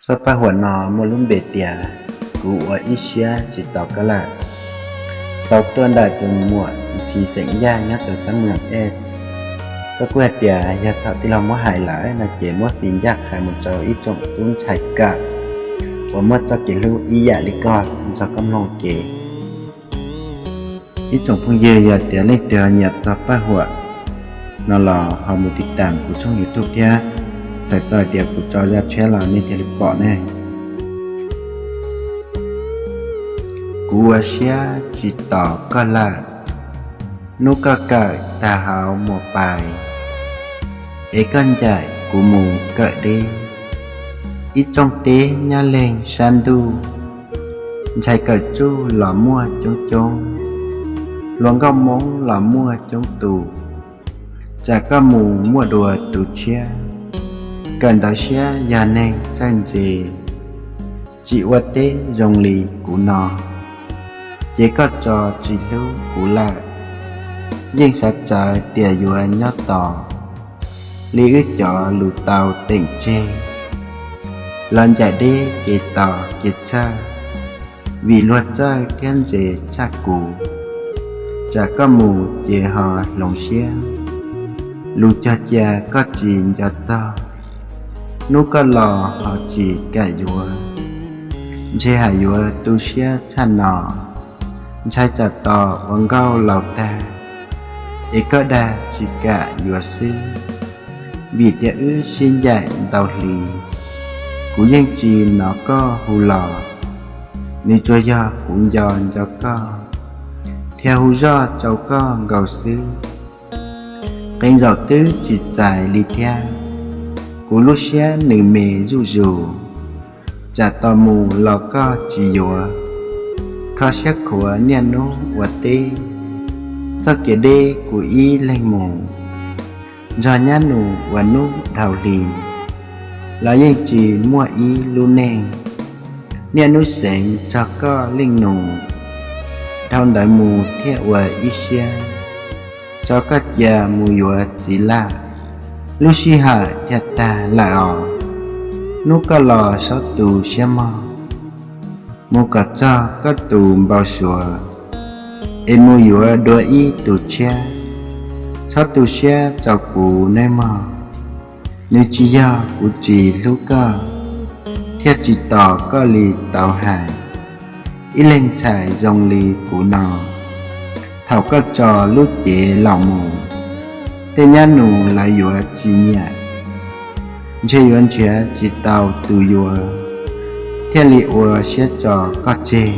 Txoj paj huam no muaj lub npe tias Kuv ua ib siab tsis tos koj lawm. Xaus tuaj ntawm tus muam Ntxhi xeem Yaj nyob rau sab Moos Ej. Koj kuj hais tias yog thaum tij laug muab hais lawm no ces muab fi ncaj qha mus rau ib tsoom tub ntxhais kawm uas muaj txoj kev hlub ib yam li koj nrog koj mloog kev. Ib tsoom phooj ywg, yog tias leej twg nyiam txog paj huam no los ho mus tiv tam kuv tshooj YouTube thiab, txhais txog tias kuv tso zaj tshiab los nej thiaj li pom ne. Kuv ua siab tsis tos koj lawm. Hnub koj kawm tag hauv Muas Pais, es koj ncaim kuv mus kawm deb. Ib tsooj teb nyob leej sab ntuj, ntxhais kawm tsuj los muaj coob coob, hluas nkauj Hmoob los muaj coob tus. Tsam koj mus muaj dua tus tshiab, kawm ntawv siab yog neeg txawj ntse, tsis ua teb zoo li kuv no, ces koj tso tsis hlub kuv lawm. Yeej xav tsawv tias yuav nyob tos li wb cov lus tau teem tseg, los ncaim deb kev tos kev txhawj, vim luag txawj thiab ntse tshaj kuv. Tsam koj mus ces ho hloov siab, lus cog cia koj tsis nco txog, hnub koj los ho tsis kam yuav. Ntshe hais yuav tu siab tshaj no, ntshai tsam tos ua nkauj laus tag, es koj dag tsis kam yuav xwb. Vim tias wb sib ncaim ntau hli, kuv yeej tsis hnov koj hu los, nws tsuas yog kuv nco nco koj, thiaj hu zoj rau koj nkaus xwb. Qee zaum twb tsis txais li thiab, kuv lub siab nws me zuj zus, tsam tos mus los koj tsis yuav. Kho siab khuav niaj hnub ua teb, txoj kev deb kuv ib leeg mus, nrog nyab nus ua hnub dhau hli, los yeej tsis muaj ib lub neej. Niaj hnub seev txog koj leej nus, dhau ntawd mus thiaj ua ib siab, tso koj cia mus yuav txiv laj, lub sij hawm thiaj tag lawm os. Hnub koj los saub tu siab mog, mus kom txog koj tus npau suav, es mus yuav dua ib tus tshiab. Txhob tu siab rau kuv nawb mog, nws tsis yog kuv tsis hlub koj, thiaj tsis tos koj li tau hais. Ib leeg ntxhais zoo li kuv no, thaum koj tso lub cev laus mus, tej nyab nus lawv yuav tsis nyiam, ntshe yuav nrhiav tsis tau tus yuav, thiaj li ua siab tso koj tseg,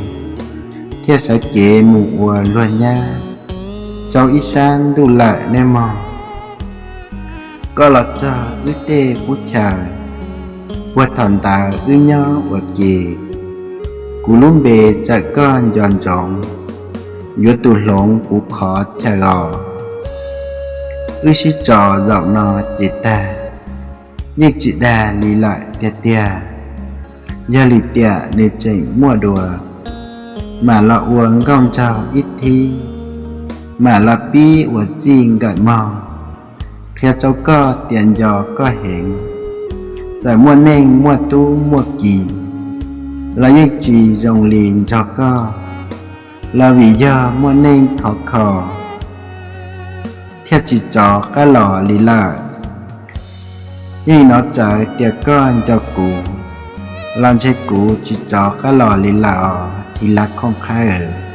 thiaj sawv cev mus ua luag nyab rau ib sab ntuj lawm nawb mog. Koj los txog wb tej qub chaw, puag thaum ntawd wb nyob ua ke, kuv lub npe txawm koj nco ntsoov, yuav tus hloov kuv qhov chaw os. Wb sib tso zaum no ces tag, yeej tsis dag li lawm tiag tiag. Yog lwm tiam nws tseem muaj dua, mam los ua nkauj nraug ib thib, mam los pib ua txij nkawm mog, qhia rau koj tias nco koj heev. Txawm muaj neej muaj tub muaj ki, los yeej tsis zoo li nrog koj, los vim yog muaj neej khov kho, thiaj tsis rov qab los li lawm. Yeej hnov txawv tias koj nco kuv, los ntshe kuv tsis rov qab los li lawm os Thib Lab Khooj Qhaib.